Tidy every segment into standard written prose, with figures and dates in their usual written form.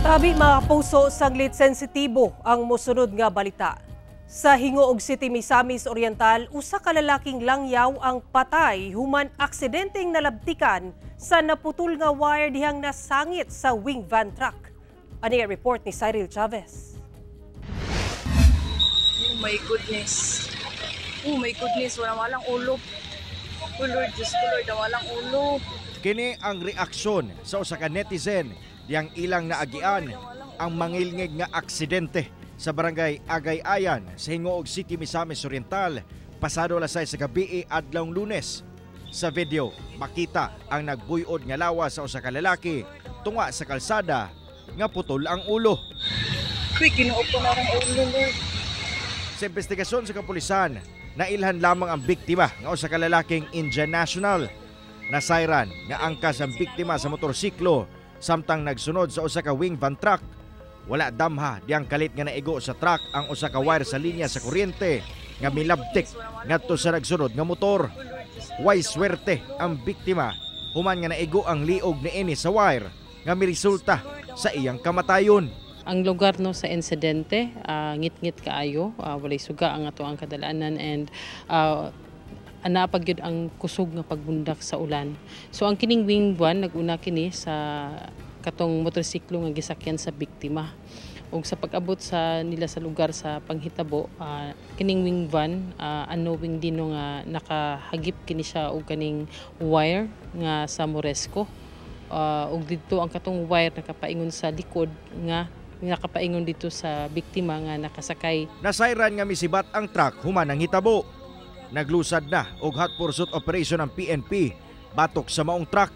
Tabi, mga kapuso, saglit sensitibo ang mosunod nga balita. Sa Gingoog City, Misamis Oriental, usa ka lalaking langyaw ang patay human aksidenteng nalabtikan sa naputol nga wire dihang nasangit sa wing van truck. Ani ang report ni Cyril Chavez. Oh my goodness. Oh my goodness, wala walang ulo. Oh Lord, Diyos ko Lord, walang ulo. Kini ang reaksyon sa usa ka netizen diyang ilang naagian ang mangilngig nga aksidente sa Barangay Agay-Ayan sa Gingoog City, Misamis Oriental, pasado alas 6 sa gabi adlawng Lunes. Sa video, makita ang nagbuyod nga lawas sa usa ka lalaki tunga sa kalsada nga putol ang ulo. Uy, Ginoo ko na ang ulo, Lord. Sa investigasyon sa kapulisan, nailhan lamang ang biktima nga usa ka lalaking Indian national. Nasayran nga angkas ang biktima sa motorsiklo samtang nagsunod sa usa ka wing van truck. Wala damha diyang kalit nga naigo sa truck ang usa ka wire sa linya sa kuryente nga milabtik ngadto sa nagsunod nga motor. Way swerte ang biktima human nga naigo ang liog niini sa wire nga miresulta sa iyang kamatayon. Ang lugar, no, sa insidente, ngit-ngit kaayo, walay suga ang ato ang kadalanan and ana pa gyud ang kusog nga pagbundak sa ulan. So ang kining wing van naguna kini sa katong motorsiklo nga gisakyan sa biktima. Ug sa pag-abot sa nila sa lugar sa panghitabo, kining wing van, unknowing din, no, nga nakahagip kini siya og kaning wire nga sa Moresco. Ug didto ang katong wire nakapaingon sa likod nga nakapaingon dito sa biktima nga nakasakay. Nasayran nga misibat ang truck human ang hitabo. Naglusad na og hot pursuit operation ang PNP batok sa maong truck.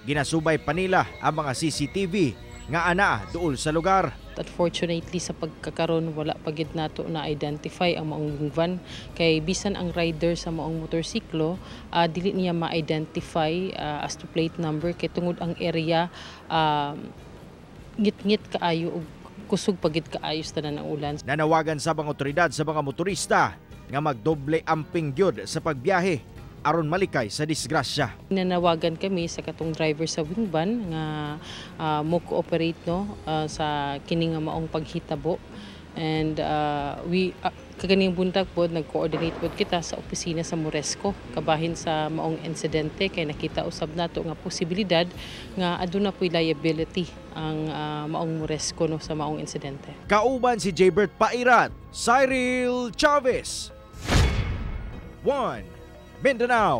Ginasubay pa nila ang mga CCTV nga anaa duol sa lugar. Unfortunately, sa pagkakaron wala pa gid nato na identify ang maong van kay bisan ang rider sa maong motorsiklo, dili niya ma-identify as to plate number kay tungod ang area, ngit-ngit kaayo ug kusog pa gid kaayo sa tanan ang ulan. Nanawagan sa mga otoridad sa mga motorista nga magdoble amping gyud sa pagbiyahe aron malikay sa disgrasya. Nanawagan kami sa katong driver sa wing van nga mo cooperate, no, sa kini nga maong paghitabo and we kaganing buntag pod nag-coordinate pod kita sa opisina sa Moresco kabahin sa maong insidente kay nakita usab nato nga posibilidad nga aduna po'y liability ang maong Moresco, no, sa maong insidente. Kauban si Jaybert Pairat, Cyril Chavez. 1 Mindanao.